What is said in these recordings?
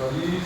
4 70.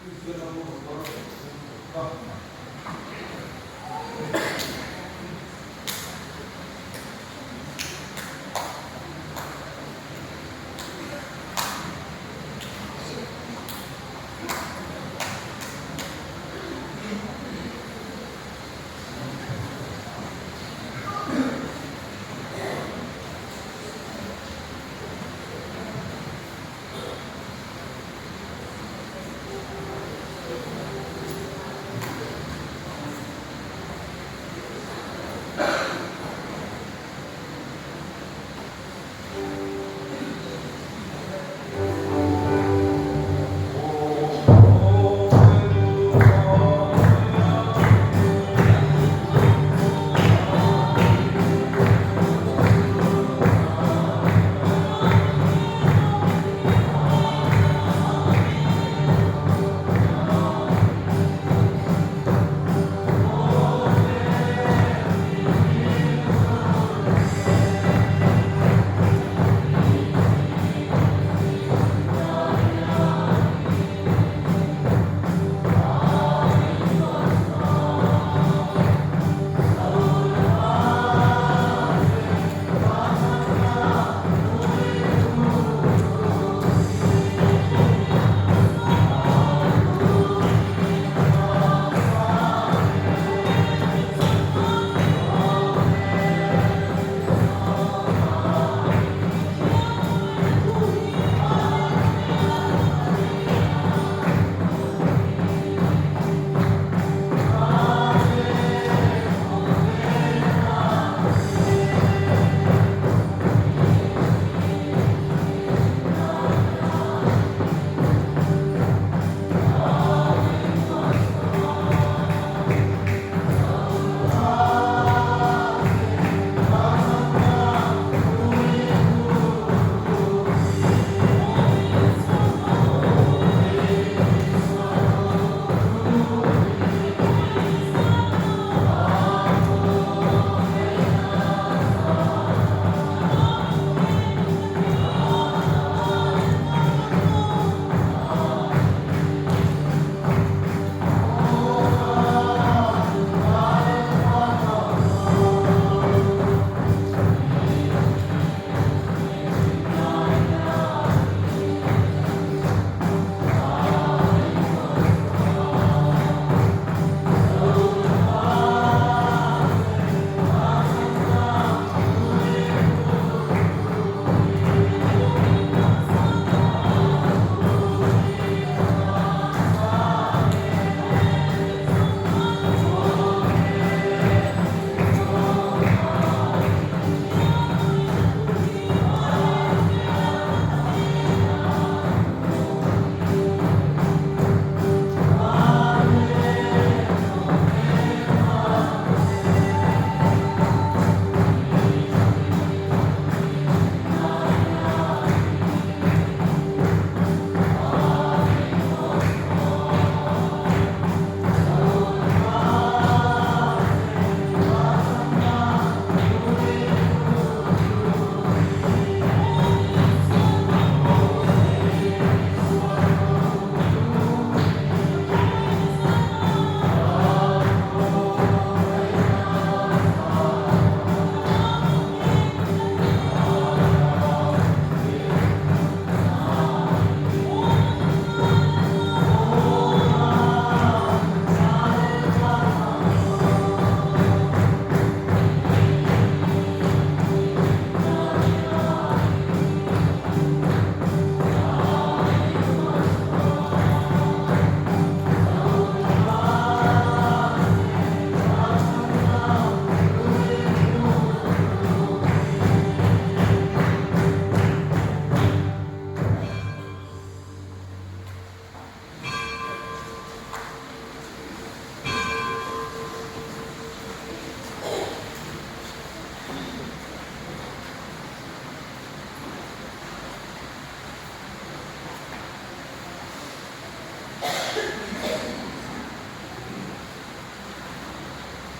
Kristian ram motor ka.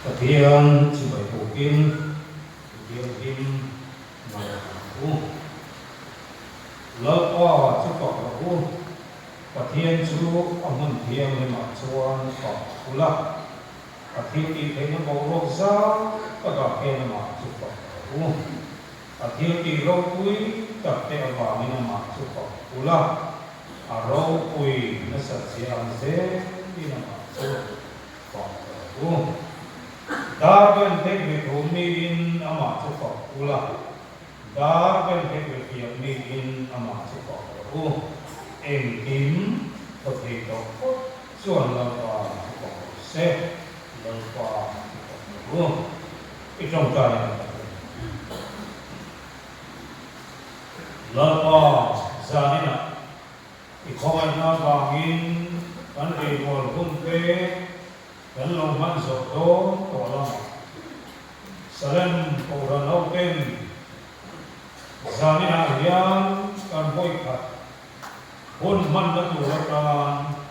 Pathian chibai bukin Thianghlim ngaithla ang u. Lalpa chu fak rawh u. Pathian chu a hmun thianghlimah chuan fak ula, a thiltihtheihna boruak zau takah khian amah chu fak rawh u. A thiltih ropui takte avangin amah chu fak ula, a ropui nasat zia ang zelin amah chu fak rawh u. Dar ben theih ve thu miin amah chu fak ula, Dar ben theih ve thiam miin amah chu fak rawh u. Engkim thaw thei tawh phawt chuan Lalpa chu fak rawh se, Lalpa chu fak rawh u. I tawngtai ang tak em? Lalpa, zaninah i khawngaihna avangin kan eirual hun te kan lo hman zawh dawn tawh lamah Salem Kohhran hoten zaninah hian kan vawikhat hun hmanna tur atan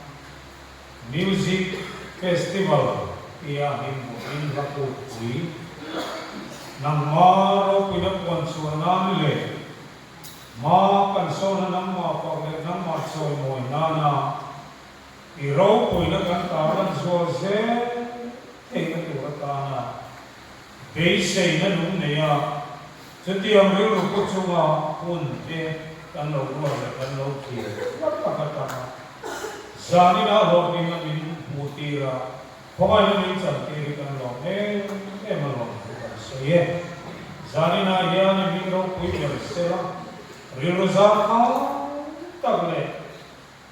Music Festival tia hlimbuahin hla kutpui, nangma ropuina puan chhuah nan leh hma kan sawna nangmah fak leh nangmah chawimawi nana i ropuina kan tarlan zual zel theihna tur atana beiseina nung neia chutiang rilru pu chunga hun te kan lo ruat leh kan lo thlir tlat tak atanga zanina hlawhtlinna min hmuh tir a, khawngaihna min chan tir hi kan lawm em em a lawm thu kan sawi e. Zanina hian i hming ropui ber sela rilru zangkhai tak leh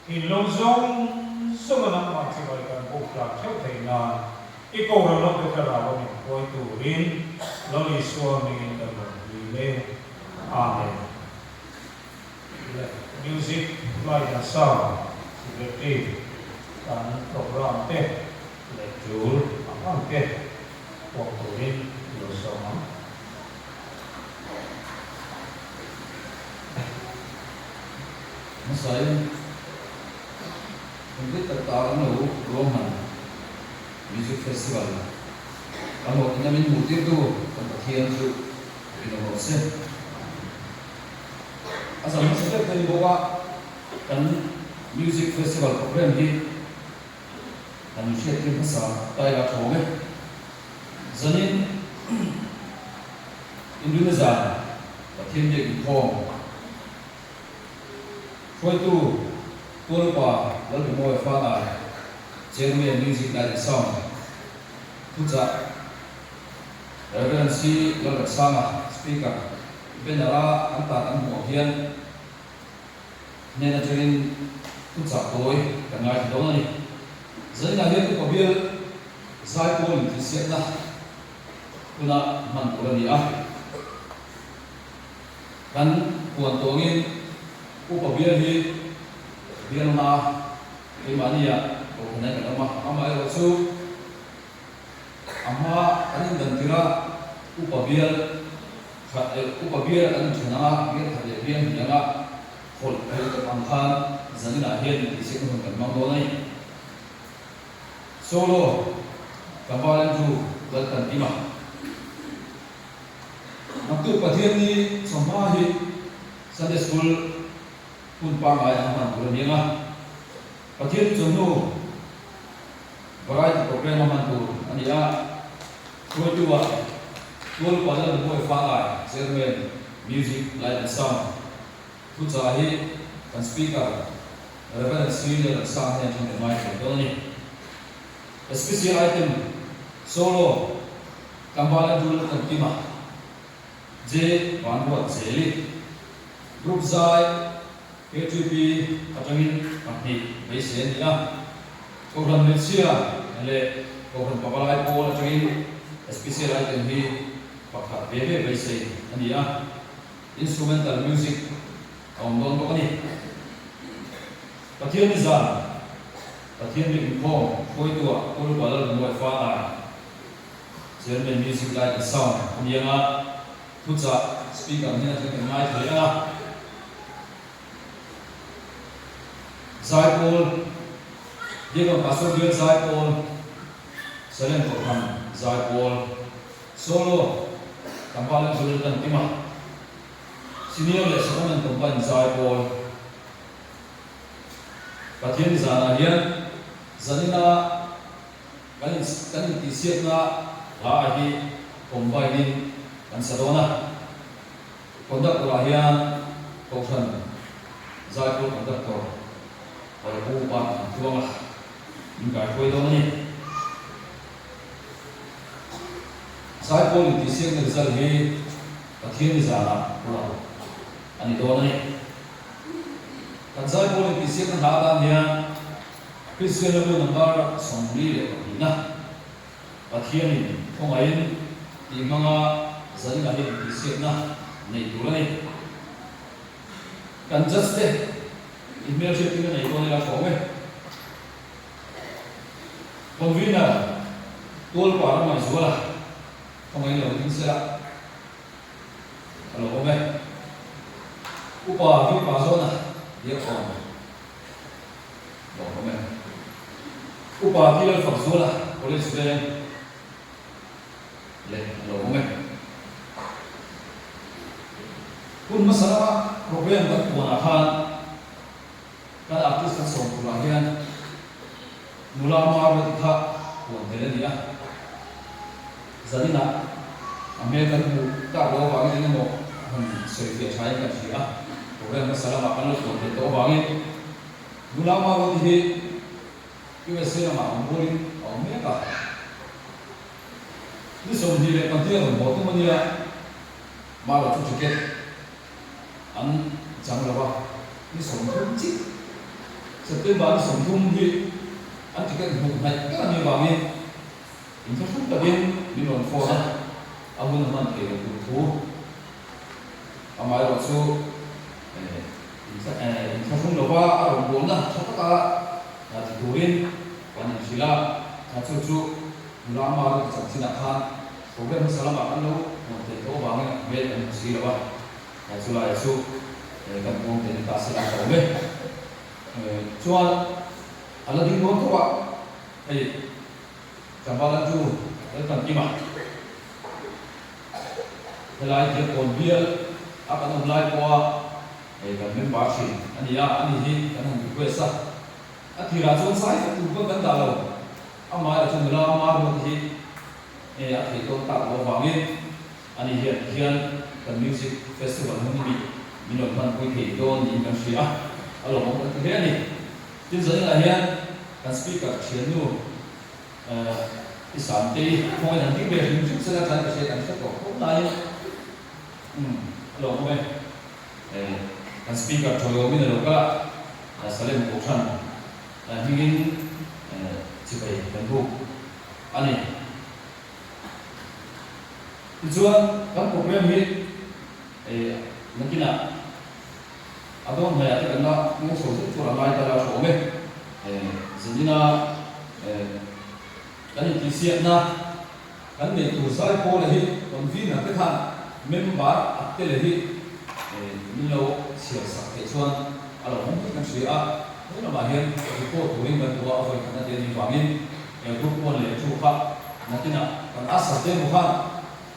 Thinlung zawng zawnga nangmah chibai kan buk tlan theuh theih nan i kohhran lo te thlarau a min hruai turin Lal Isua hmingin kan rawn dil e. Amen. Le Music, Light and Sound, Secretary kan program te leh tul ang ang te puak turin i lo sawm ang. Hmasain Complete tak tak an lo ruahman Music Festival a hlawhtlinna min hmuh tirtu kan Pathian chu in awm rawh se. A zam hmasa ber te ni bawk a, kan Music Festival program hi kan hriattir hmasa ta ila thawm e. Zanin Indonesia Pathian biak inkhawm hruaitu Tualupa Lalbimawi Fana Chairman Music Light and Sound thuchah Rev. C. Lalraksanga Speaker Banner-a an tar an hmuh ang hian hnen atangin thuchah tawi kan ngaithla dawn a ni. Zaninah hian upa bial Zaipawl intihsiakna huna hman tur a ni a. Kan puan tawngin upa bial hi bialna keimahnia kohhran ah kan awm a, amaherawh chu a hma kan indan tirh a upa bial khat leh upa bial kan inthen ang a, bial khat leh bial hnih anga hawlh theih tawp ang khan zaninah hian intihsiakna hun kan hmang dawn a ni. Solo, Tlangval Andrew Laltantima. Naktuk Pathian ni chawhma hi Sunday School hun pangngai ang hman tur a ni ang a. Pathian ni chawhnu Variety Programme a hman tur a ni a. Hruaitu ah Tual Upa Lalnunbawi Fangai, Chairman, Music, Light and Sound, Thuchah hi kan Speaker Rev. Sri Lalraksang hian thlen ngai thei dawn a ni. Special item, Solo, Tlangval Andrew Laltlankima, J. Vanruat Zeli, Group Zai, KTP atangin pahnih beisei a ni a. Kohhran Hmeichhia leh Kohhran Pavalai pawl atangin Special item hi pakhat ve ve beisei a ni a. Instrumental music a awm dawn bawk a ni. Pathian ni zan, Pathian biak inkhawm hruaitu-ah Pu Lupa Lalrumuai Fanai, Chairman Music Light and Sound a ni ang a, thuchah speaker hnen atang kan ngai thei ang a. Zaipawl, Biakam Pastor Bial Zaipawl, Salem Kohhran Zaipawl. Solo, Tlangval an zul tan kim a, Senior leh Second an combine zai pawl. Pathian zanah hian zanina kan in kan intihsiakna hla ah hi combine in kan sa dawn a. Conductor ah hian Kohhran Zaipawl Conductor Pu Upa Thantluanga min kaihruai dawn a ni. Zaipawl intihsiakna result hi Pathian nizanah puan a ni dawn a ni. Kan Zaipawl intihsiakna hla atan hian Kristian Lalbu number 42 na Pathianin khawngaihin tih hmanga zaninah hian intihsiakna nei tur a ni. Kan judge te inhmelhriattirna nei dawn ila tha awm e. Convener Tualpa Ramngaizuala khawngaih lo ding sela a lo awm e. Upa Vipa Zawna Diakhawn lo awm e. Upa Tilalfakzuala College Veng leh a lo awm e. Hun hmasa lama program kan puanah khan Kan artist kan sawm turah hian nula Margaret kha puan tel a ni a, zaninah a hmel kan hmuh tak loh avangin eng emaw han sawi fiah thain kan hria a, program hmasa lamah kan lo puan tel tawh avangin nula Margaret hi USA lamah awm bualin a awm mek a, ni 22 a rawn haw tum a nia, Margaret chu ticket An chang lo a, ni 30 chiah September ni 30 hi an ticket hmuh hnaih ber a nih avangin inthlahrung takin min rawn phone a, a hun a hman thei lo tur thu amaherawh chu inthlahrung lova a rawn bualna tha taka ti turin kan inhrilh a, chu chu nula ama rawn chanchinah khan Program hmasa lamah kan lo hmuh theih tawh avangin a hmel kan hmu si lo a, chulaiah chu kan puang thei ni ta se la ka awm e. Chuan a la ding dawn tawh a, hei tlangval an chu Lalpan Kima helai Diakkawn bial a kan awm lai pawha kan member thin a ni a, ani hi kan han request a, a tirah chuan sai fek tur pawn kan dah lo, amaherawhchu chu nula ama ruat hi Hei a theih dawn tak loh avangin ani hian hian kan music festival hun hi min rawn hmanpui thei dawn niin kan hria a, a lawmawm kan ti hle a ni. Tin zaninah hian kan speaker thiannu I Sangtei khawngaih han ding ve hrim hrim sela tlai ka hria kan hre tawh khawp laiin umm a lawmawm e. Kan speaker thawiawmin a lo kal a, Salem Kohhran hmingin chibai kan buk. A ni. Tichuan, kan program hi nakinah a dawn hmaiah te kan la hmang chho zet tur a ngai ta la hrawm e. Zanina kan intihsiakna kan neih tur zai pawla hi convener te khan member a tele hi min lo chhiar sak theih chuan a lo awm vek kan hria a. He lamah hian report turin kan duh a, a vawi khatna te a nih vangin. He group 1 leh 2 kha nakinah kan asa te emaw khan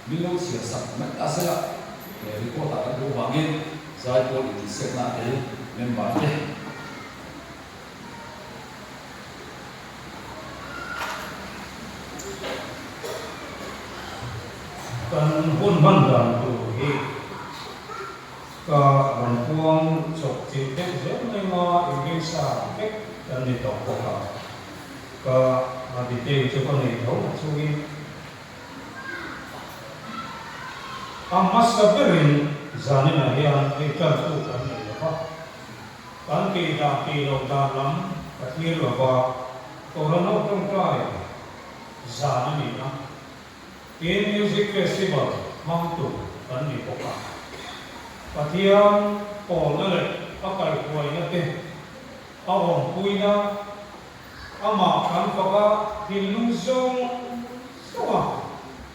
min lo chhiar sak mai ta sela, he report ah kan duh vangin Zaipawl intihsiakna a tel member te. Kan hun hman dan tur hi ka rawn puang chawp chilh deuh zel mai ma inrinsa vek kan ni tawh bawk a. Ka a detail chu ka nei tho a chungin a hmasa berin zaninah hian hei tantu kan nei lo va, kan tih dan tih loh dan lam ka thlir lo va, Kohhran ho tawngtai zan a ni a, tin Music Festival hmangtu kan ni bawk a, Pathian pawlna leh a kaihhuaina te a awmpuina Amah kan fak a, thinlung zawng zawng a,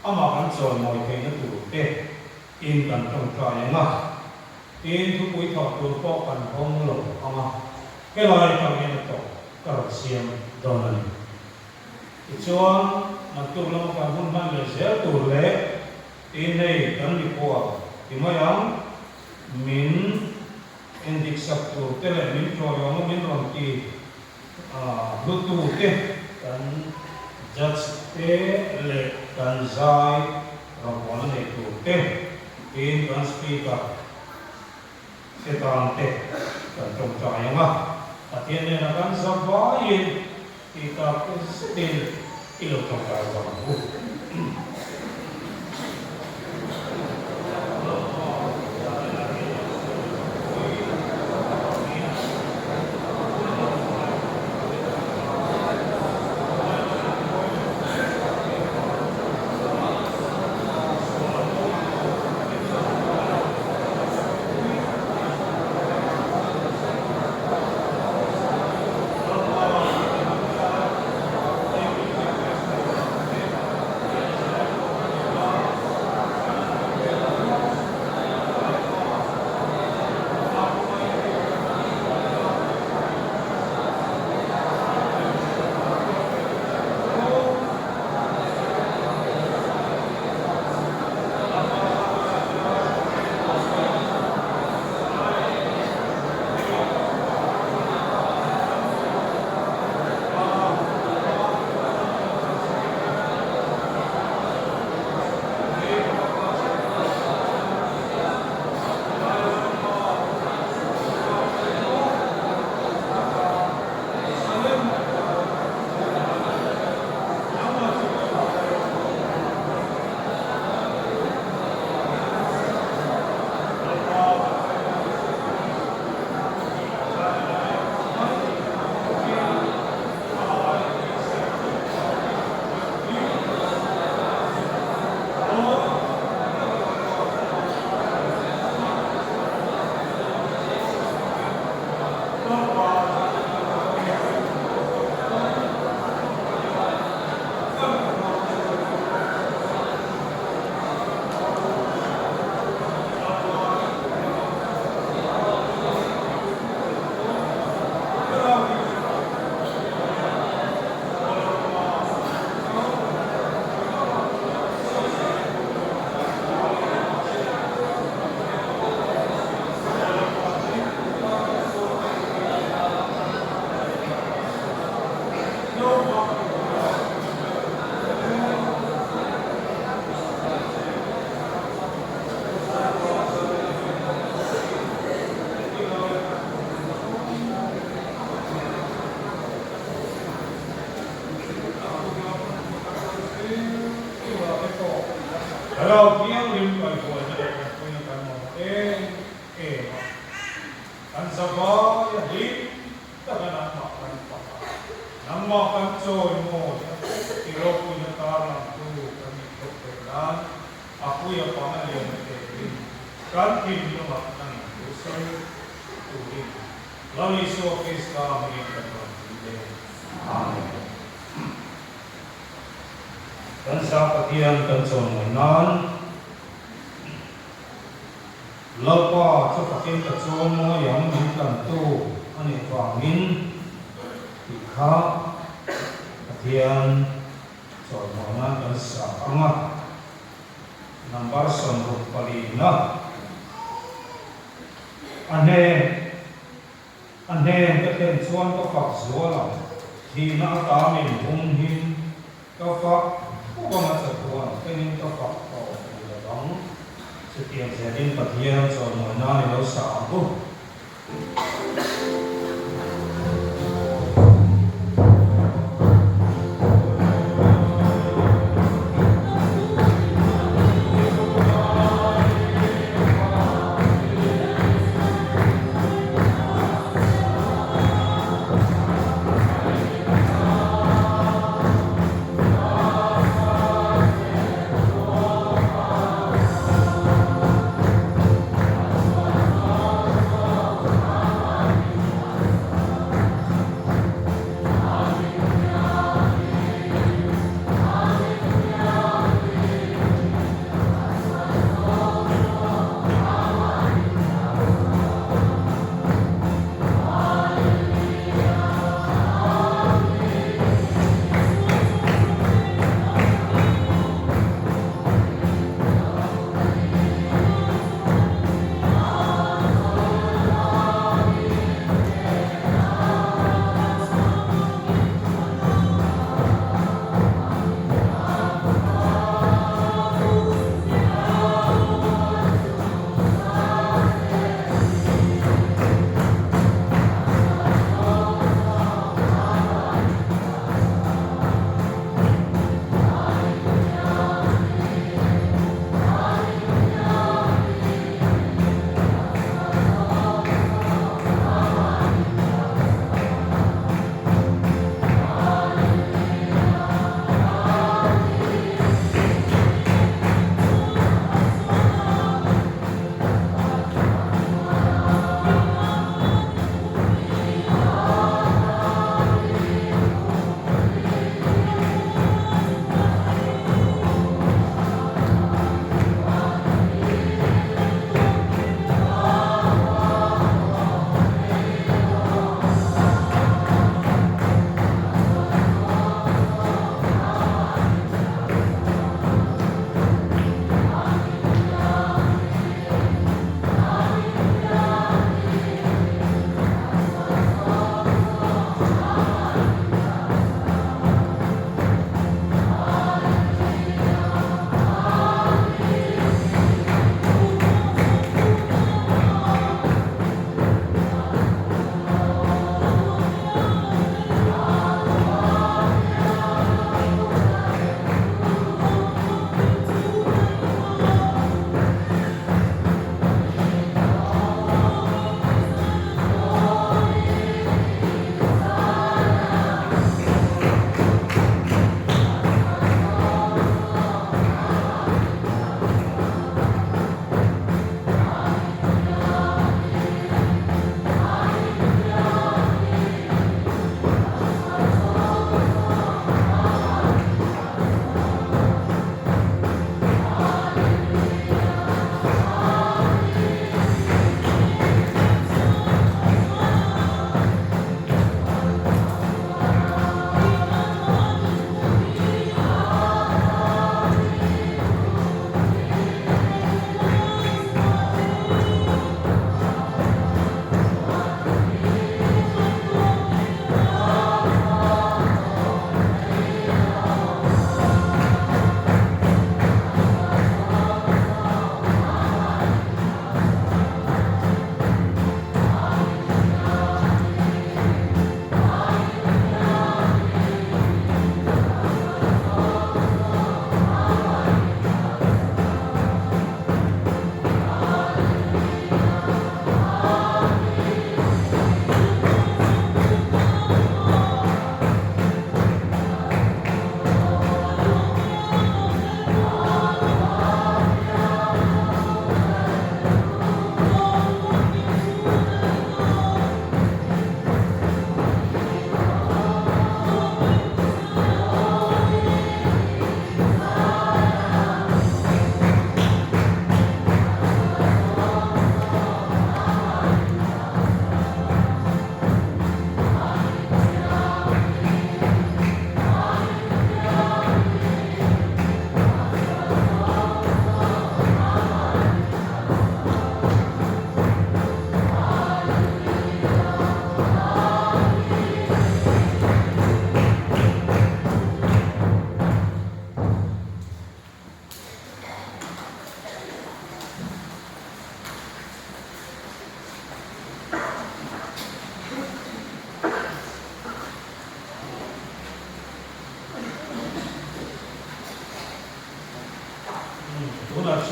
amah kan chawimawi theihna tur te in kan tawngtai ang a, tin thupui thawh tur pawh kan hawng lo ang a, helai atang hian a tawp ka rawn siam dawn a ni. Tichuan, naktuk lama kan hun hman leh zel tur leh tin hei kan mikhual ti mai ang, min endik sak tur te leh min tawihawm a min rawn ti. Hlutute kan judge te leh kan zai rawngbawlna nei tur te tin kan speaker Setan te kan tawngtai ang a, Pathian hnenah kan za vaiin tih tak zetin i lo tawngtai vang ang u. Thlarau Thianghlim kaihhuaina leh tanpuina kan mamawh em em a, kan zavai a hlim taka nangmah kan fak a, nangmah kan chawimawi a, i ropuina tarlangtu kan nih theuh theih nan a puia panga lian a telin kan thinlungah nangin thu sawi turin Lal Isua Krista hmingin kan rawn dil e. Amen. Kan sa Pathian kan chawngawi nan Lalpa chu fakin ka chawngawi ang min tlantu a nih vangin tih kha Pathian chawngawi nan kan sa ang a. Number 64 na a hnen A hnen ka thlen chuan ka fak zual ang, thihna ata min hum him, ka fak fuk ang a chatuan thlengin ka fak tawh thei lo vang. Chutiang zelin Pathian chawimawi nan i lo sa ang u.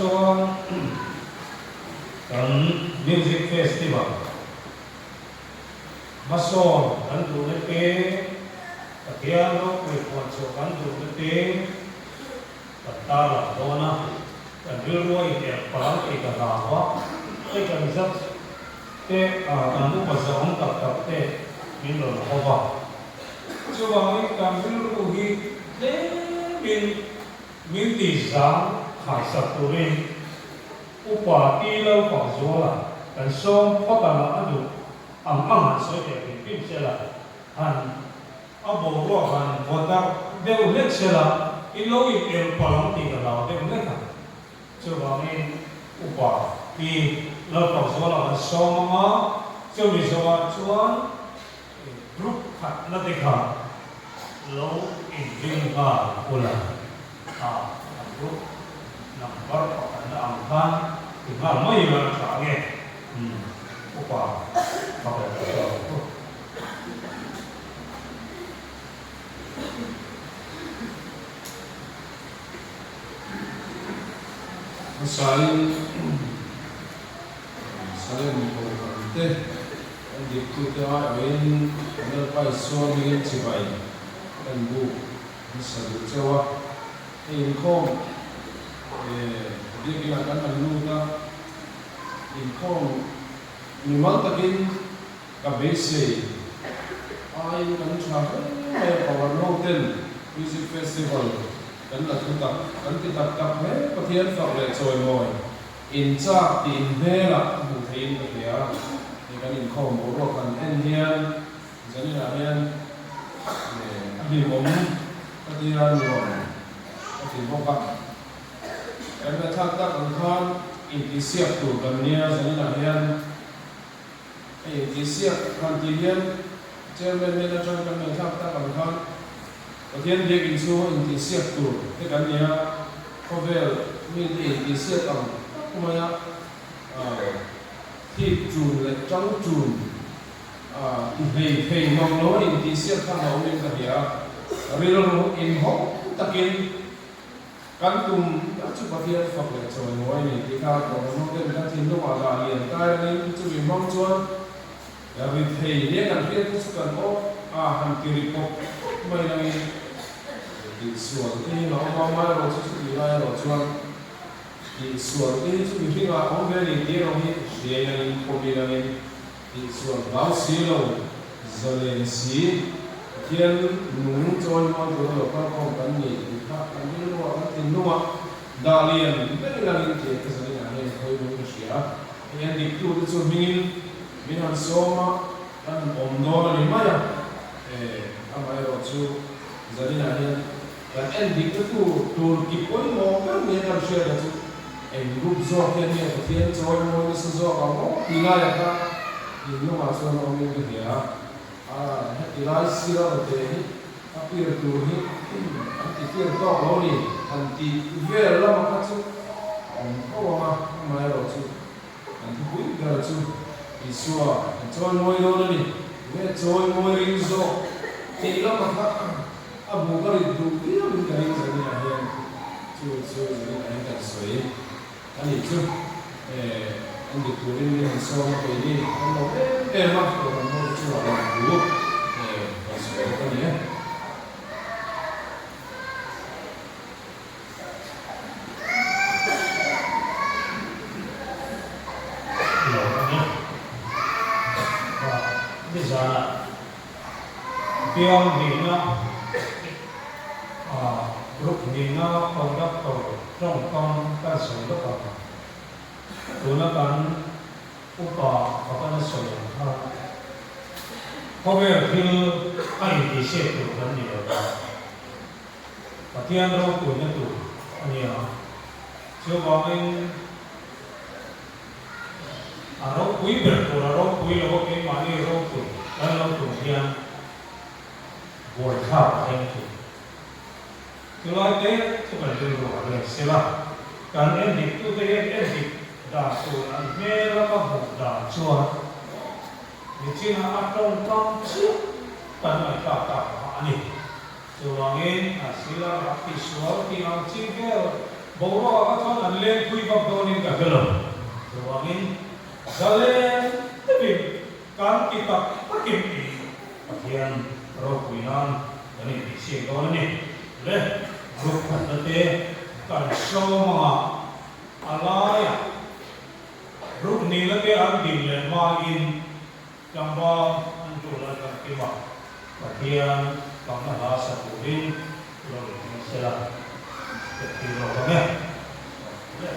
chuan kan Music Festival hmasawn kan duhna te, Pathian ropui puan chhuah kan duhna te kan tarlang dawn a, kan rilrua in erh palang tih ka hlau a, hei kan judge te kan upa zawng tak tak te min rawn ho va. Chuvangin kan rilru hi tlemin min tihzang khaisak turin upa ti lo pak zuala kan sawm phawt ang a a duh ang ang han sawi thei hrim hrim se la, han a boruak han vaw darh deuh hlek se la, in lo in elh palh ang tih ka hlau deuh hlek a. Chuvangin upa ti Lalpakzuala kan sawm ang a, chumi zawhah chuan group khat na te kha lo inring nghal ula, a an group number pakhat na ang khan ti nghal mai ila a tha nge? Umm upa pakhat ka sawm ang u. Hmasain Salem Kohhran te an diktute aiawhin an Lalpa Isua hmingin chibai kan buk hmasa duh cheu a. Hei inkhawm biakinah kan han lut a, inkhawm mimal takin ka beisei aiin kan tha hle mai a, Power Hoten Music Festival Kan la thu tak, kan ti tak tak hle. Pathian fak leh chawimawi inchak tih inhmelah hmuh theihin ka hria. Hei kan inkhawm boruak han en hian zaninah hian a hlimawm ka tia nuam ka ti bawk a. Kan ngaihthlak tak ang khan intihsiak tur kan nia zaninah hian hei intihsiak han tih hian Chairman nen atang kan ngaihthlak tak ang khan Pathian biakinn chhunga intihsiak tur te kan ni a, khawvel mite intihsiak ang tak maia thik chun leh tang chun ti hlei thei mang lo a intihsiak khan a awmin ka hria a, rilru inhawng takin kan tum ber chu Pathian fak leh chawimawi a ni tih kha Kohhran hoten kan thinlungah dah lian tai rengin chumi hmang chuan Ri thei nia kan hriat te chu kan aw a han ti ri pawp pawp mai langin tihsual te hi a awm a, amaherawh chu chutih lai erawh chuan tihsual te hi chu mihringah a awm ve a ni tih erawh hi hriai langin pawmi langin tihsual hlau si lo, zalen si, Pathian nung chawi mual tura lo kalkhawm kan ni tih kha kan rilruah kan thinlungah dah lian ber langin tih ka zaninah hian khawi ka hria. Hei an diktute chu hmingin Min han sawm a, kan han awm dawn a ni mai a, amaherawh chu zaninah hian kan en dikna tur tur ki pawimawh ber nia kan hriat a chu eng group zawk hian nge Pathian chawi mawi nasa zawk ang aw tih laiah kha thinlungah chuan a awmin ka hria a, heti lai sira rawte hi a pir tur hi an ti fir tawk lo ni han tih vel lamah kha chu a awm tho ang a, amaherawh chu. Kan thupui ber chu Isua kan chawi mawi dawn a ni. Nge chawi mawi ring zawk tih lama kha a bu ka rit duh viau in ka ring zaninah hian chu chu zaninah hian kan sawi a nih chu. En dik turin min han sawm a keini kan lo em em a, Kohhran ho te chungah lawm thu kan sawi bawk a ni e. Lo a ni. Nizanah bial hnihna group hnihna conductor tawngkam kan sawi lawk ang. Tuna kan upa pakhat a sawi ang kha khawvel thil a intihsiak tur kan ni lo va. Pathian ropuina tur a ni a, chuvangin a ropui ber tur a ropui lo a keimahni ropui kan lo tum hian buaithlak a thleng thin. Chulai te chu kan rilru a reng sela, kan en diktute hian en dik dan tur an hmel a ka hmuh dan chuan nichinah a tawngkam chiah kan ngaihthlak tak kha a ni. Chuvangin a sila a tisual tih ang chi vel Boruakah kha chuan an leng pui vak dawnin ka hre lo. Chuvangin zalen deuhin kan ti tak takin i Pathian ropui nan kan intihsiak dawn a ni. Le group khatna te kan sawm anga a laiah group nihna te an din leh hmain Tlangval an tul a kan kim a, Pathian fakna hla sa turin lo inhmang se la, ka ti rawk ang e. Le.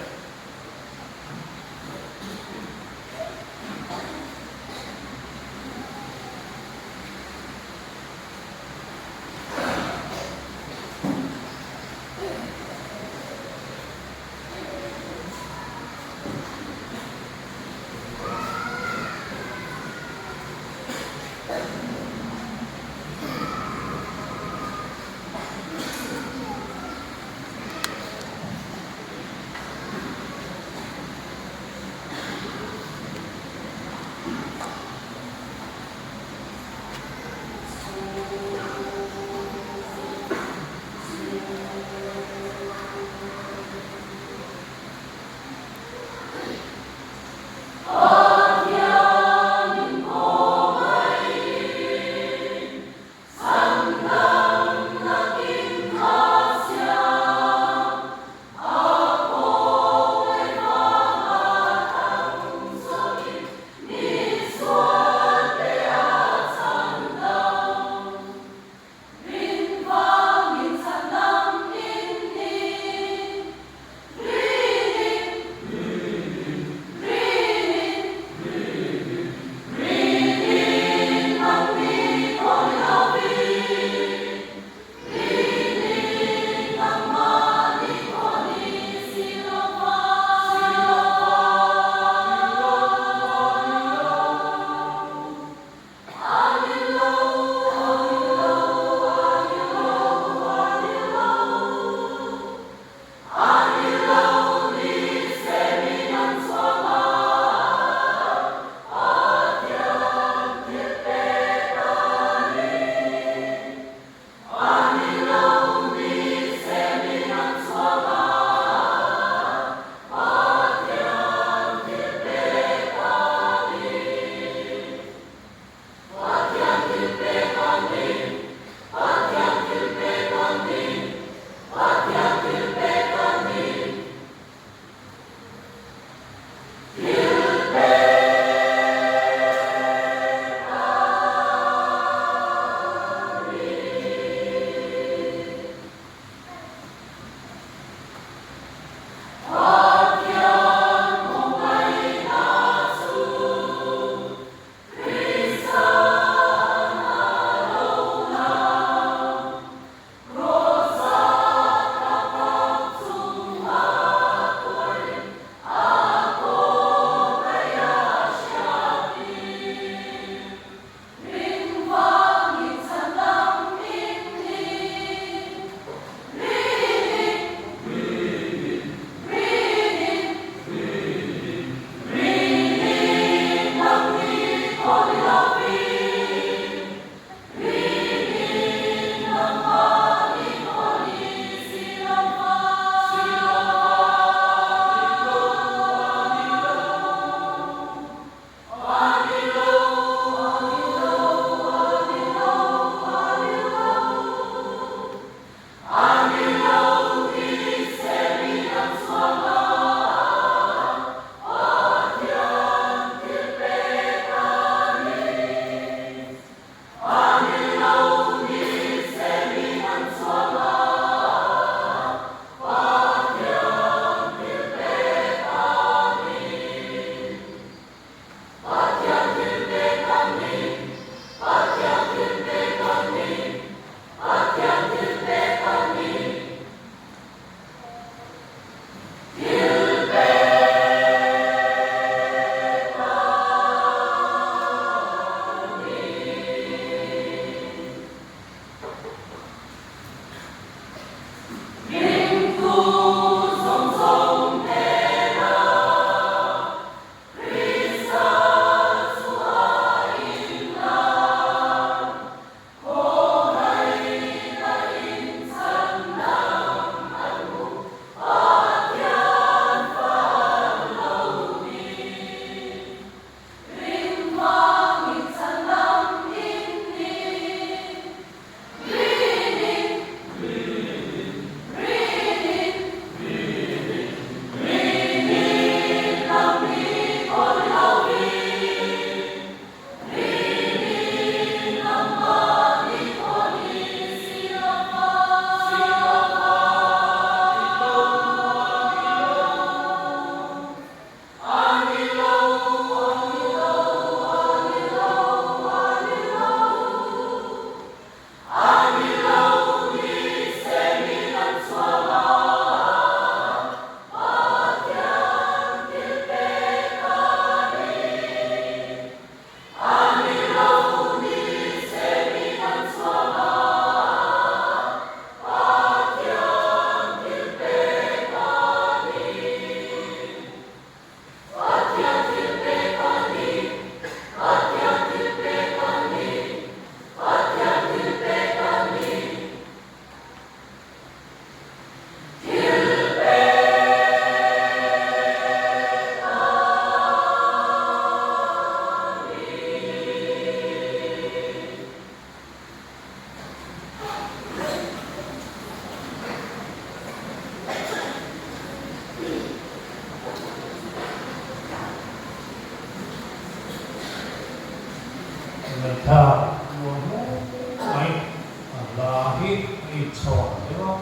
hi a inchhawn deuh a,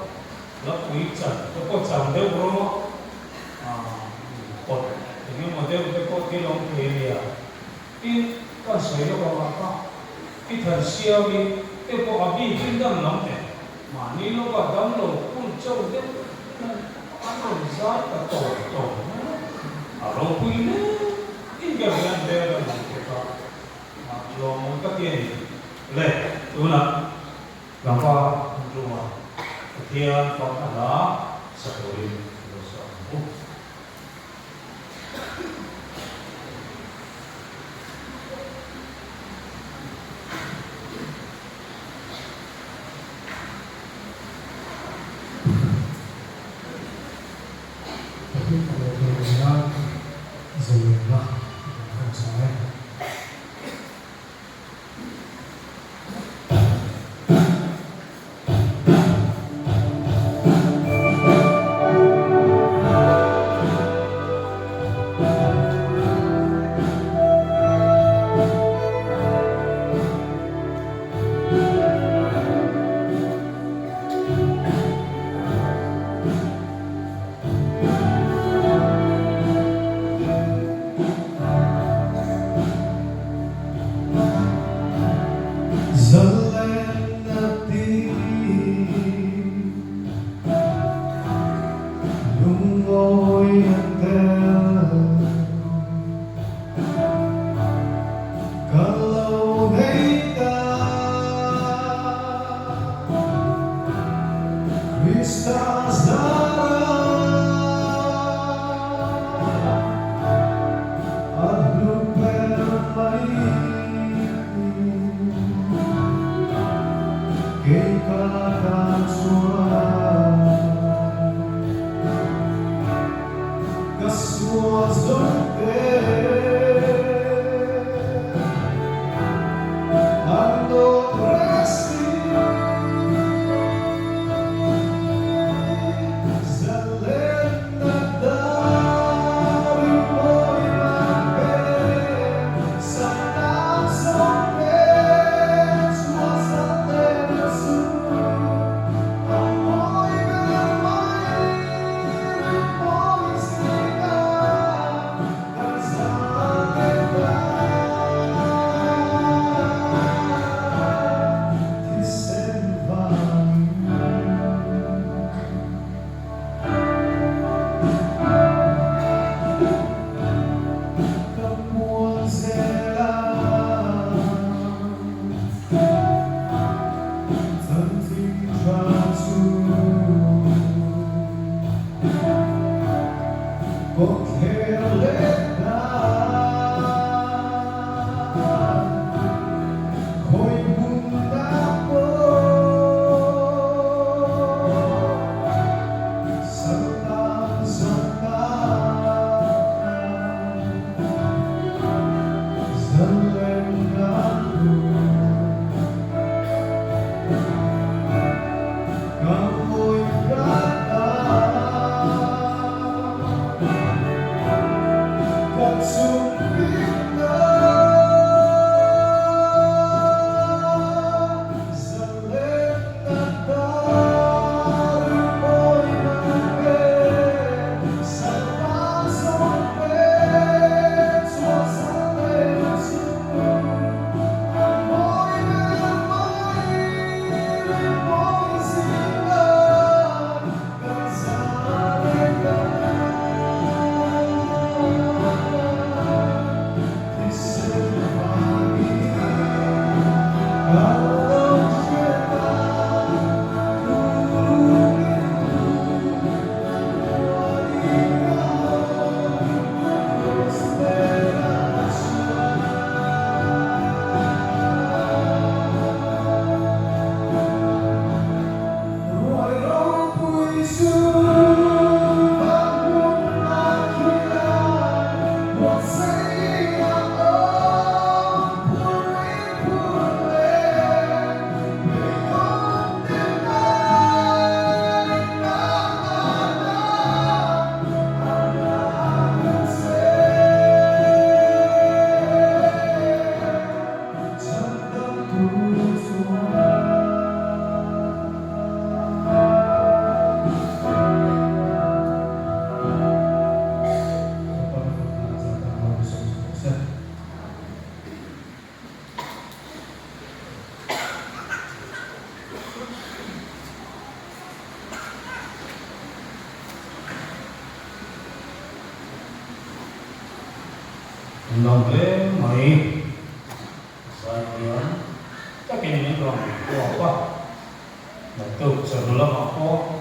Lapui chan te pawh chang deuh rawh a, kawt eng emaw deuh te pawh thil awm thei a nia. Tin, kan sawi lawk ang ah kha i than siam i te pawh a bikin dam lam teh. Mahni lawka damlo hun chauh deuh hian an rawn zai ta tawm tawm mai a, a ropui hle in ber hian hmel ka hmuh te kha lawmawm ka ti a ni. Le, tunah Tlangva Andrew-a Pathian fak a hla sa turin ka lo sawi ang u. Pathian fak loh tur nei nan zalenna i kan khawm sa e. An lo hle mai. Zaithiam takin min rawn puak a, naktuk chawhnu lamah pawh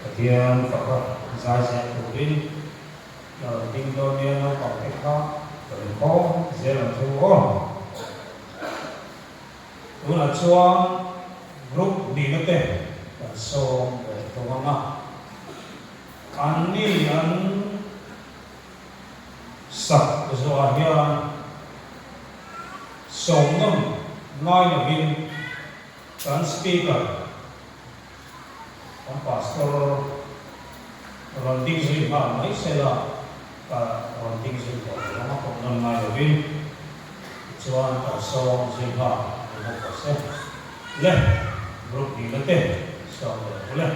Pathian faka zai zel turin la rawn ding dawn nia naupang te kha ka rawn khawm zel ang chu aw. Tunah chuan group hnihna te kan sawm leh tawh ang a, anni an. Sak zawhah hian sawmnawn ngai lovin kan Speaker, kan Pastor rawn ding zui nghal mai sela, ka rawn ding zui tawh lo ang a, kawmnawn ngai lovin tichuan kan sawm zui nghal ni bawk ta se. Le, group nihna te sawm leh ang u le.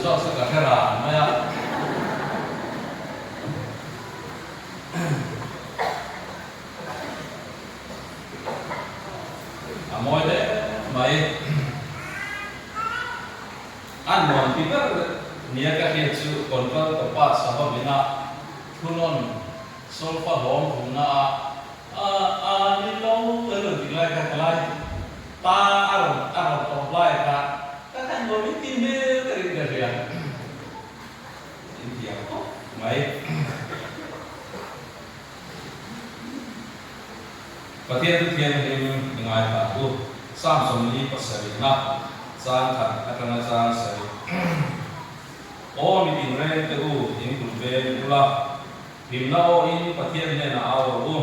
zawk chu ka hre ran mai a. A mawi hle mai. A nuam ti ber nia ka hriat chu contralto part sahovina thunawn solfa hlawm thumna a a a ni lo kan rawn ti lai kha ka lai ta a rawn a rawn tawp lai kha ka khan nuam in ti hmel ka rin ka hria in thiam khawp mai. Pathian chu thianghlim i ngaithla ang u. Psalm 47-na chang khat atanga chang sarih. Aw mi tinreng te u, in kut veng ula, hlimna aw in Pathian hnenah au rawh u.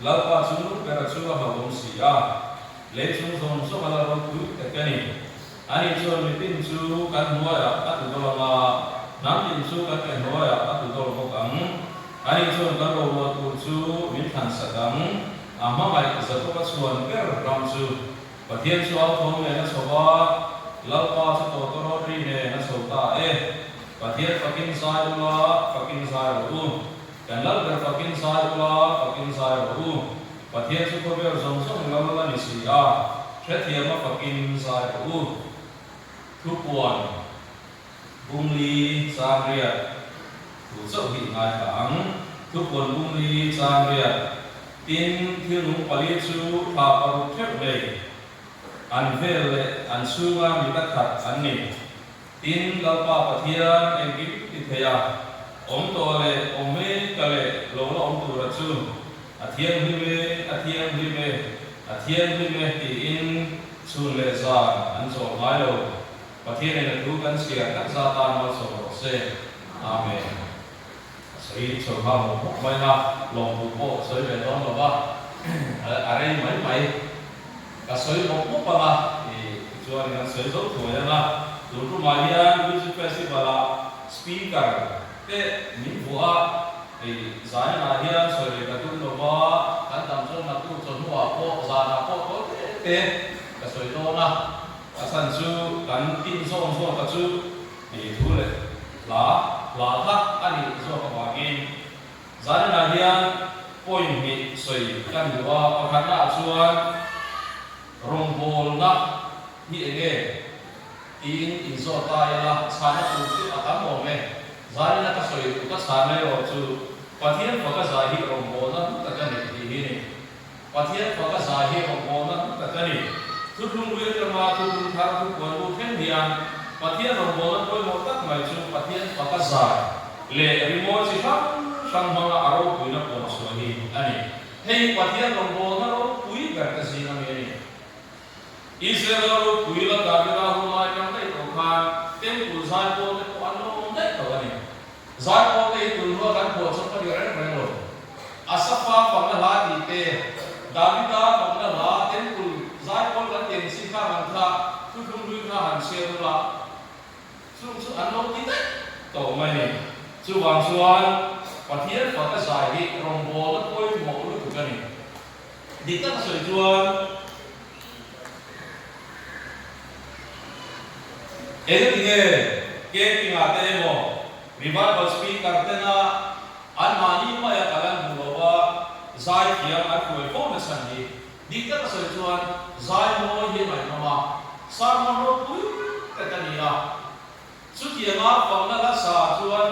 Lalpa chu bera chu a hlauhawm si a, lei chung zawng zawng a la ropui tak a ni. Ani chuan mitin chu kan hnuaiah a tu dawl ang a, hnam tin chu kan ke hnuaiah a tu dawl bawk ang. Ani chuan kan roruah tur chu min thlansak ang, a hmangaih Jakoba chhuan ber ram chu. Pathian chu au thawm nen a chho a, Lalpa chu tawtawrawt ri nen a chho ta e. Pathian fakin zai ula, fakin zai rawh u. Kan lal ber fakin zai ula, fakin zai rawh u. Pathian chu khawvel zawng zawng lal a ni si a, hrethiama fakin zai rawh u. Thupuan, Bungli chang riat thu chauh hi i ngaithla ang. Thupuan Bungli chang riat, Tin, thil nung pali chu thla paruk theuh nei, an vel leh an chhunga mita khat an ni. Tin, Lalpa Pathian engkim ti thei a, awm tawh leh awm mek ka leh lo la awm tura chu a thianghlim e, a thianghlim e, a thianghlim e tiin chhun leh zan an chawl ngai lo. Pathianin a thu kan chhiar tak zat tan malsawm rawh se. Amen. A sawi chho nghal mawp mawp mai a, lawmthu pawh ka sawi ve dawn lo va, a rei mai mai. Ka sawi mawp mawp ang a, tichuan kan sawi zo thuai ang a. Tun tumah hian Music Festival ah Speaker te min vuah a, zainah hian sawi leh ka tum lo va, kan dam chuan naktuk chawhnuah pawh zanah pawh tawi te te ka sawi dawn a. A chhan chu kan tin zawm zawka chu tih thu leh hla hla kha a nih zawk avangin zaninah hian point hnih sawi kan duh a, pakhatnaah chuan rawngbawlna hi eng nge tiin inzawt ta ila chhana tur chu a tam awm e. Zanina ka sawi duh ka chhana erawh chu Pathian faka zai hi rawngbawlna hlu tak a ni tih hi a ni. Pathian faka zai hi rawngbawlna hlu tak a ni. Thuthlung hlui atanga thuthlung thar thupuan bu thleng hian Pathian rawngbawlna pawimawh tak mai chu Pathian faka zai leh rimawi chi hrang hrang hmanga a ropuina puan chhuah hi a ni. Hei hi Pathian rawngbawlna ropui ber te zing ami a ni. Israel a ropui la Davida hun lai atang daih tawh khan Temple zaipawl te pawh an lo awm daih tawh a ni. Zaipawl te hi tun hnuah kan phuah chawp a ni reng reng lo. Asafa fakna hla tih te, Davida fakna hla, Temple zaipawl kan tih ang chi kha han kha thuthlung hlui kha han chhiar ula, chung chu an lo ti daih tawh mai ni. Chuvang chuan Pathian faka zai hi rawngbawlna pawimawh lutuk a ni. Dik tak a sawi chuan engati nge camping ah te emaw revival speaker tena anmahni maia kal an duh lo a, zai thiam an hruai fo nasa ni. Dik tak a sawi chuan zai mawi hi a ngaihnawm a, sermon ropui tak a ni a. Chutianga fakna hla sa chuan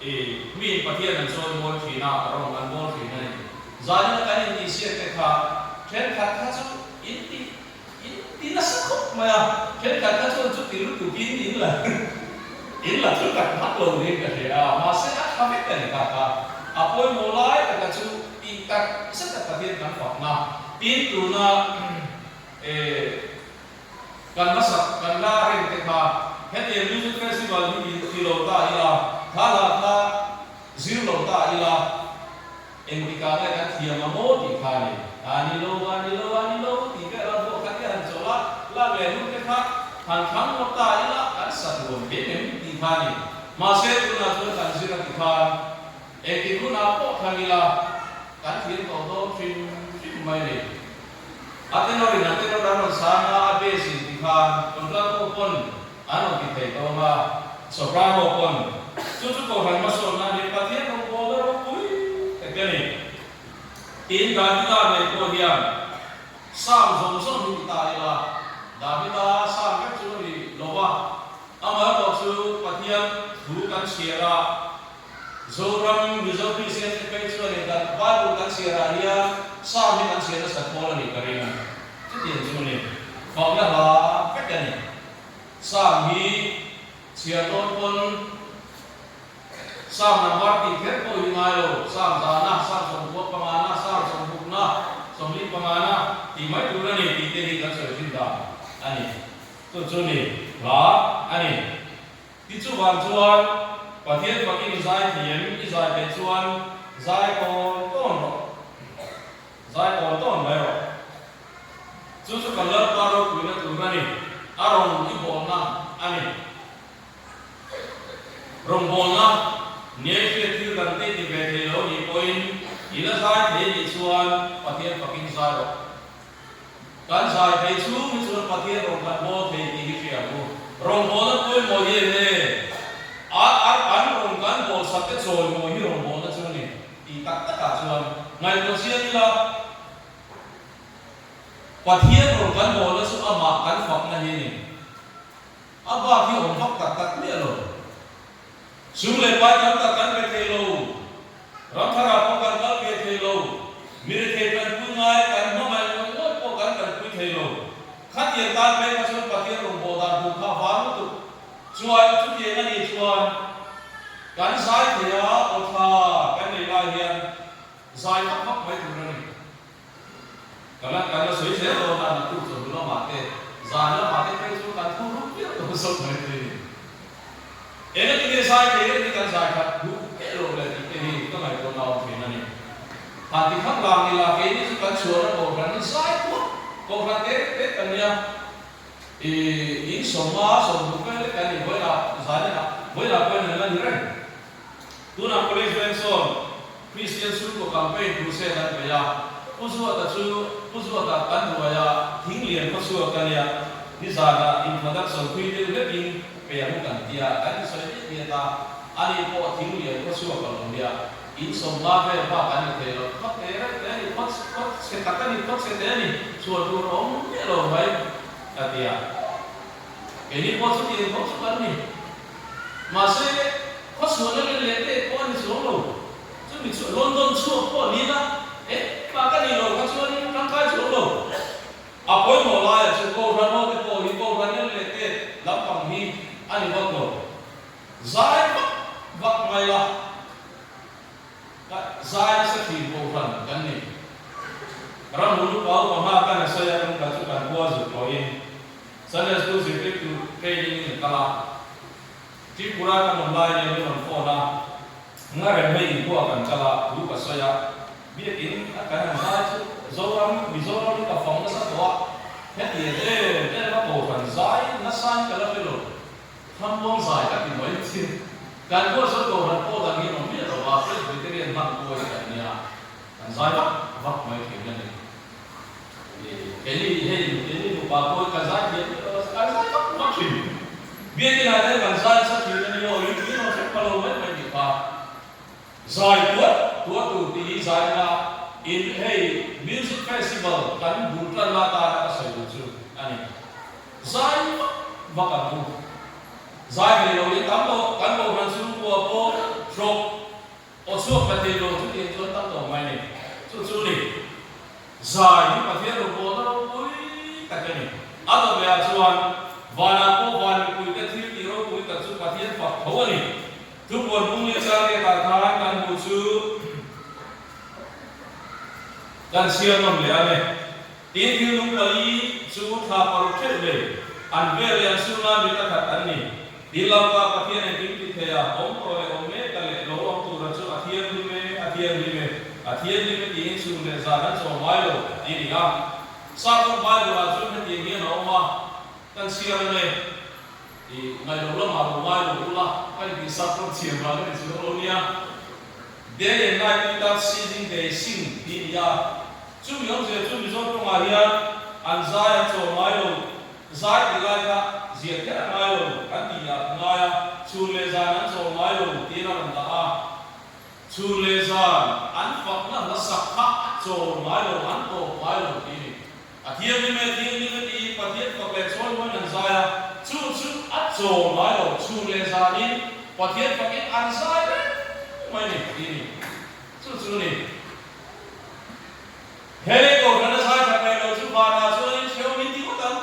i miin Pathian an chawi mawi thin a, rawng an bawl thin a ni. Zanina kan intihsiak te kha thenkhat kha chu in ti in ti nasa khawp mai a, thenkhat kha chuan chuti lutukin in la in la thu tak tak lo niin ka hria a, mahse a tha vek a ni kha kha. A pawimawh lai taka chu tih tak zet a Pathian kan fakna tin tuna e Kan hmasak kan la reng te kha hetiang music festival hi in ti lo ta ila, hla hla kha zir lo ta ila, engtikah nge kan thiam a maw tih kha a ni. A ni lo, a ni lo, a ni lo tih vel a vuah khat te han chawlh a, lak leh hnung te kha han thlang ngawt ta ila kan sat ruam ve em tih kha a ni. Mahse tunah chuan kan zir a ti khan engtik hunah pawh thlang ila kan thiam tawh dawn hrim hrim mai a ni. A tenor in a tenor an rawn sang a, a bass in ti khan contralto pawn an rawn ti thei tawng a. Soprano pawn chu chu Kohhran hmasawnna a ni, Pathian rawngbawlna ropui tak a ni. Tin, Davida nei pawh hian Psalm zawng zawng hi ti ta ila, Davida Psalm vek chu a ni lo va, amaherawh chu Pathian thu kan chhiar a, Zoram Mizo Kristian te phei chuan in kan Bible kan chhiar ah hian Psalm hi kan chhiar nasat pawl a nih ka ring. Chutiang chu a ni. Fakna hla vek a ni. Psalm hi chhiar dawn pawn Psalm number tih kher pawh hi ngai lo, Psalm zana, Psalm sawmkua pangana, Psalm sawmhukna, sawmli pangana tih mai tur a ni tih te hi kan sawi thin dan a ni. Chu chu ni hla a ni. Ti chuvang chuan Pathian fakin i zai thei em? I zai theih chuan zai tawn tawn rawh. Zai tawn tawn mai rawh. Chu chu kan Lalpa ropuina tur a ni. A rawn i bawlna a ni. Rawngbawlna nge hriat thil dang te ti ve thei lo nih pawhin i la zai thei nih chuan Pathian fakin zai rawh. Kan zai thei chhung hi chuan Pathian rawn kan bawl thei tih hi hria ang u. Rawngbawlna pawimawh hi eng nge? A a an rawn kan bawl sak te chawimawi hi rawngbawlna chu a ni tih tak takah chuan ngaihtuah chiang ila Pathian rawn kan bawlna chu amah kan fakna hi a ni. A bak hi awm vak tak tak miah lo. Sum leh pai tam tak kan pe thei lo. Ramtharah pawh kan kal ve thei lo. Mi rethei tanpui ngai kan hmangaih ngawih ngawih pawh kan tanpui thei lo. Khatiang tan phei kha chuan Pathian rawngbawh dan tur kha a vang lutuk. Chuan chutiang a nih chuan kan zai thei a, aw tha kan nei lai hian zai vak vak mai tur a ni. Kan la kan la sawi zel dawn a, naktuk chawhnu lamah te, zan lamah te phei chu kan thu rup viau tawh zawk mai thei a ni. Engati nge zai thei reng hi kan zai khat duh teh loh le tih te hi ka ngaihtuahna awm thin a ni. Han ti khak lang ila keini chu kan chhuahna kohhran hi zai puak kohhran te te kan nia. I in sawma sawmhmuh vel lek kan ni vawilah zai lenah vawilah pawhin an la ni reng. Tunah College Veng sawn Kristian chhungkaw campaign crusade an bei a, Pu Zuata chu Pu Zuata kan ruai a, Thinglian khaw chhuak a nia, nizanah introduction phui deuh hlekin pe ang kan tia, kan insawi diat diat a, ani pawh Thinglian khaw chhuak a lo nia, insawm la vel bak an ni thei lo, khaw te reuh te a ni, khaw khaw chhe tak a ni, khaw chhe te a ni, chhuah tur a awm miah lo mai a ti a, keini pawh chutiang tho chu kan ni. Mahse, khawchhuahna len leh te pawh a ni chuang lo. Chumi chu London chhuak pawh ni ila, eh, mah ka nih loh kha chuanin tangkai chuang lo. A pawimawh laiah chu Kohhran aw te pawh hi Kohhran len leh te lampang hi a ni vak lo. Zai vak vak mai la, ka zai nasa thin Kohhran kan ni. Ramhun upa upa hma kan a sawi a, tum khat chu kan khua zuk tawhin Sunday School zirtirtu training in a kal a, Tripura kan awm lai nen min rawn phone a, nga rem hei inkhua kan kal a, thu ka sawi a, biakin a kan han zai chu Zoram, Mizoram hi ka fang nasa tawh a, hetiang em em a kohhran zai nasa in ka la hre lo, Thlammuang zai ka ti mai thin. Kan khua chuan kohhran pawh dang hi an awm miah lo a, Presbyterian hman pawh hi kan nia, kan zai vak vak mai thin a ni. Keini hei keini nupa pawh hi kan zai thiam miah lo a, kan zai vak vak thin. Biakin ah te kan zai nasa thin a ni aw, in tui rawn hrep pha lo mai mai tih kha. Zai tuar tuar tur tih hi zai ila in hei music festival kan bul tan la tana ka sawi duh chu a ni. Zai vak vak ang u. Zai thei lo in tam tawh, kan kohhran chhungkua pawh hrawk Aw chhuak ka thei lo chu tiang chuan tam tawh mai ni. Chu chu ni. Zai hi Pathian rawngbawlna ropui tak a ni. A dawt leh ah chuan vanah pawh van mipuite thil tih ropui tak chu Pathian fak tho a ni. Thupuan bung leh chang riatah khan kan hmuh chu kan chhiar nawm leh a ni. Tin thil nung pali chu thla paruk theuh nei an vel leh an chhunga mi ta khat an ni. Tin Lalpa Pathian engkim ti thei a, awm tawh leh awm mek a leh lo awm tura chu a thianghlim e, a thianghlim e, a thianghlim e tiin chhun leh zan an chaw ngai lo ti a ni a. Sakawr Bible-ah chuan hetiang hian a awm a, Kan chhiar ang e, i ngaih loh lamah lo ngai lo ula, ka intih sakawr thiam vang a ni chuang lo nia. Day and night without ceasing they sing ti a ni a. Chumi awmzia chu Mizo tawngah hian an zai an chaw ngai lo, zai tih lai kha. ziah kher a ngai lo kan tih ah ka ngai a, chhun leh zan an chawl ngai lo tiin a rawn dah a. Chhun leh zan an fakna hla sak kha a chawl ngai lo, an tawp ngai lo tih a ni. A thianghlim e, thianghlim e tiin Pathian fak leh chawimawiin an zai a, chu chu a chawl ngai lo, chhun leh zanin Pathian fakin an zai reng mai a ni tih a ni. Chu chu a ni. He lei kohhran a zai that reh lo chu vanah chuanin hrehawm min ti ngawt ang.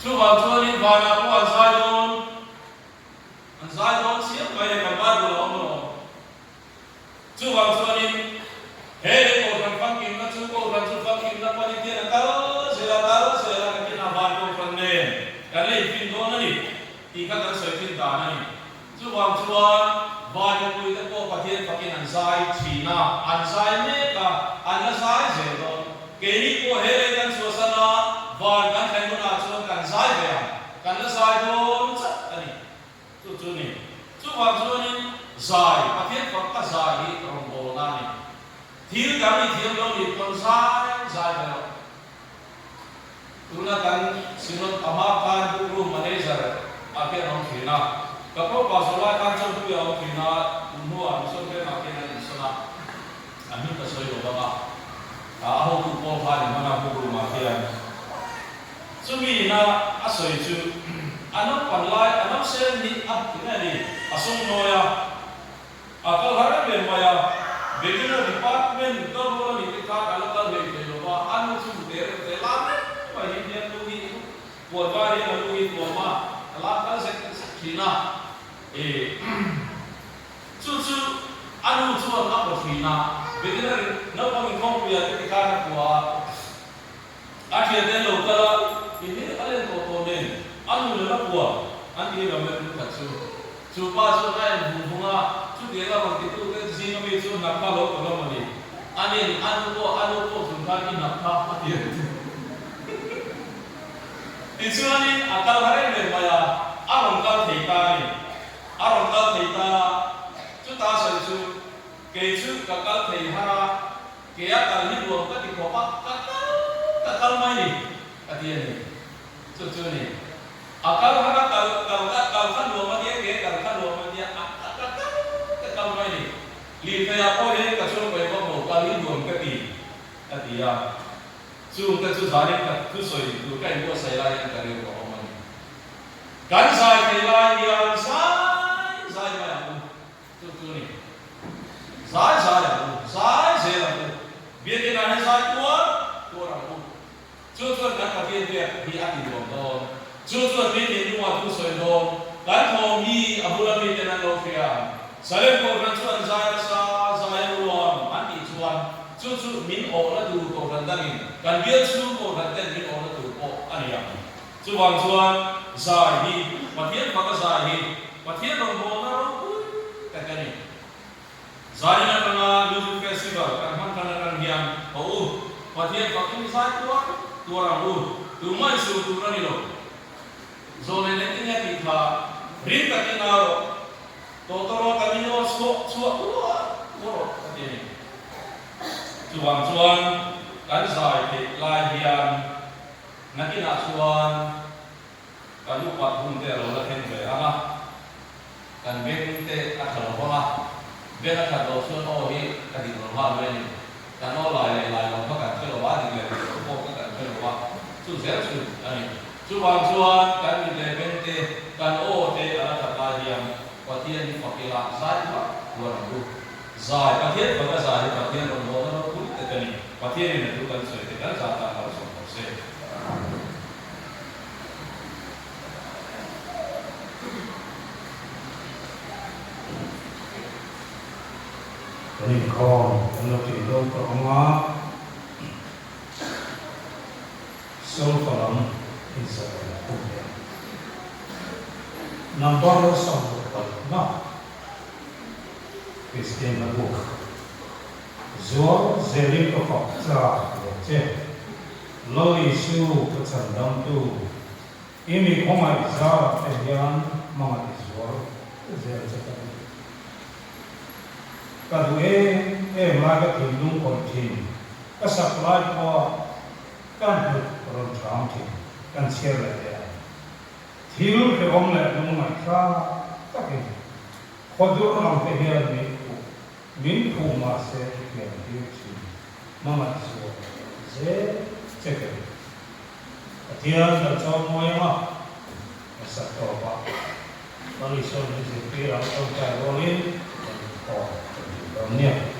Chuvang chuanin vanah pawh an zai dawn, an zai dawn chiang mai e, kan Bible a awm alawm. Chuvang chuanin he lei kohhran famkimna chu kohhran chu famkimna panin hian a kal zel a, kal zel a, nakinah van kohhran nen kan la infin dawn a ni tih kha kan sawi thin dan a ni. Chuvang chuan vai mipuite pawh Pathian fakin an zai thin a, an zai mek a, an la zai zel dawn. Keini pawh he lei kan chhuahsan a, van kan thleng hunah chuan kan zai ve ang, kan la zai dawn chauh a ni. Chu chu ni. Chuvang chuanin zai, Pathian fak ka zai hi rawngbawlna a ni. Thil kan nih thiam lo nih pawn zai zai ve loh. Tuna kan Synod ama khan book room manager ah khian a awm thin a, ka propa zawh lai khan Chawnpui a awm thin a, tun hnuah Mission vengah khian an insawn a, a hming ka sawi lo bang a, a hotu pawl khan in hman a book room ah khian. Chumi ina a sawi chu a naupan lai a nausen hi a ti nge ni, a sawngnawi a. A kal har em em mai a, Beginner Department kal rual a nih te khan a la kal hlei thei lo va, a nu chu mute reuh te lam reng mai hi hian lu hi puan var hian a lu hi tuam a, a lam kal zek zek thin a, ih chu chu a nu chuan a pawh thin a, Beginner in naupang inkhawmpuiah te ti khan a pua a, a thiante an lo kal a, i hmel a len tawh tawh nen a nu leh la pua an ti hi ram leh khat chu. Chu pa chuan a en vung vung a, chutiang a rawn titute zinga mi chu hnap kha lo ta hlawm a ni. Anin, a nu pawh, a nu pawh chung khan i hnap kha a ti a ni. Tichuanin a kal har em em mai a, a rawn kal thei ta a ni. A rawn kal thei ta a, chuta sawi chu, Kei chu ka kal thei har a, kei a kal hi nuam ka ti khawp a, ka kal ka kal mai ni, a ti a ni. Chu chu a ni. A kal kha ka kal kal ka kal kha nuam a nia ke kal kha nuam a nia a ka ka kal ka kal mai ni. Lirtheiah pawh hian ka chuang paih vak lo kal hi nuam ka ti a ti a. Chung te chu zanin ka thusawi tur ka inbuatsaih lai hian ka rilru a awm a ni. Kan zai thei lai hian zai zai mai ang u. Chu chu a ni. Zai zai ang u, zai zel ang u. Biakin ah hian zai tuar tuar ang u. Chu chuan kan Pathian biak hi a ti nuam dawn. Chu chuan min thinlungah thu sawi dawn. Kan thawm hi a bula miten an lo hria. Salem Kohhran chu an zai nasa, zai a nuam an tih chuan chu chu min awhna tur Kohhran dangin kan bial chhung Kohhran ten min awhna tur pawh a ni ang. Chuvang chuan zai hi Pathian faka zai hi Pathian rawngbawlna ropui tak a ni. Zanin atanga Music Festival kan hman tan atang hian haw u, Pathian fakin zai tuar tuar ang u, tumah i sur tur a ni lo. Zawlei leh enge tih kha ring takin a rawh, tawtawrawt a min aw chhuah chhuah tuar tuar rawh ka ti a ni. Chuvang chuan kan zai theih lai hian nakinah chuan Kan upat hun te a lo la thleng ve ang a, kan beng te a tha lo vang a, beng a that loh chuan aw hi a dik lo nghal mai a ni. Kan aw lai leh lai lo kha kan hre lo a, dik leh dik loh pawh kha kan hre lo a, chu zel chu a ni. Chuvang chuan kan mit leh beng te, kan aw te a la that lai hian Pathian hi fak ila zai tuar tuar ang u. Zai, Pathian fak a zai hi Pathian rawn lawmna ropui tak a ni. Pathianin a thu kan sawi te kan zah tan lo sawm tawh se. Kan inkhawm kan lo tih dawn tawh ang a, Solfa lam inzawh a tum leh ang. Number 18 na Kristian hla bu Zual zelin ka fak chak ve che. Lal Isu ka chhan damtu, i mi khawngaih zarah te hian hmangaih zual zel che ka duh. Ka duh em em lai ka thinlung khawih thin, ka sak lai pawha. Kan hnuk rawn ṭham thin kan chhiar leh teh ang. Thil hrehawm leh lungngaihthla takin khawdur ang te hian min khuh, min khuh mahse i pian tir thin hmangaih zual zel che ka ni. Pathian kan chaw mawi ang a, ka sak tawp a, Malisawm min zirtir ang tawngtai rualin kan inkhawm kan tih dawn nia.